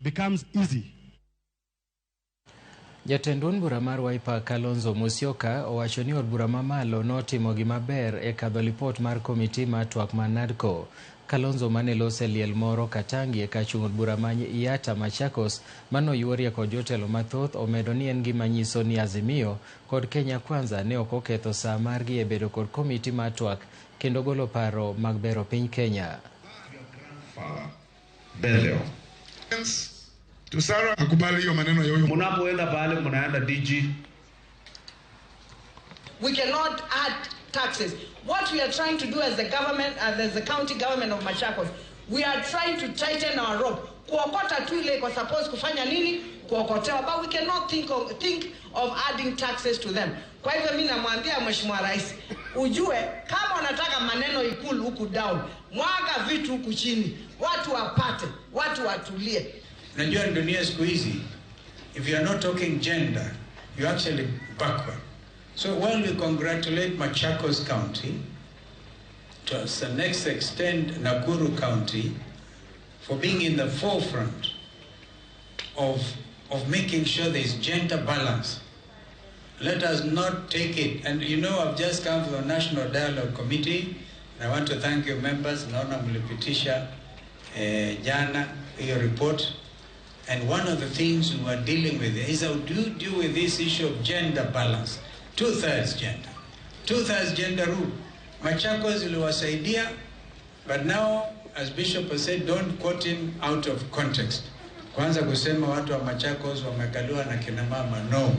Becomes easy. Jatend duond bura mar Wiper, Kalonzo Musyoka, owacho ni od bura mamalo notimo gimaber e kadho lipot mar komiti mar twak mar NADCO. Kalonzo mane loso e liel moro Katangi e kar chung' od bura ma Yatta, Machakos, manoyuorie kod jotelo mathoth, omedo ni en gima nyiso ni Azimio kod Kenya Kwanza ne ok oketho saa margi e bedo kod komiti mar twak kendo golo paro mag bero piny Kenya. Bethel. To Sarah akubali hiyo maneno ya huyu. Mnapoenda pale mnaenda DG. We cannot add taxes. What we are trying to do as the government, as the county government of Machakos, we are trying to tighten our rope. Kuokota tu ile iko supposed kufanya nini? Kuokotewa. But we cannot think of adding taxes to them. Kwa hivyo mimi namwambia Mheshimiwa Rais, ujue kama unataka maneno ikulu huku down, mwaga vitu huku chini, watu wapate, watu watulie. Najua dunia siku hizi, if you are not talking gender, you actually backward. So while we congratulate Machakos County, to the next extent Nakuru County, for being in the forefront of making sure there is gender balance, let us not take it. And you know, I've just come from the National Dialogue Committee, and I want to thank you members. Naona mlipitisha jana hiyo report. And one of the things we were dealing with is how do you deal with this issue of gender balance? Two-thirds gender. Two-thirds gender rule. Machakos iliwasaidia, but now, as Bishop has said, don't quote him out of context. Kwanza kusema watu wa Machakos wamekaliwa na kina mama, no.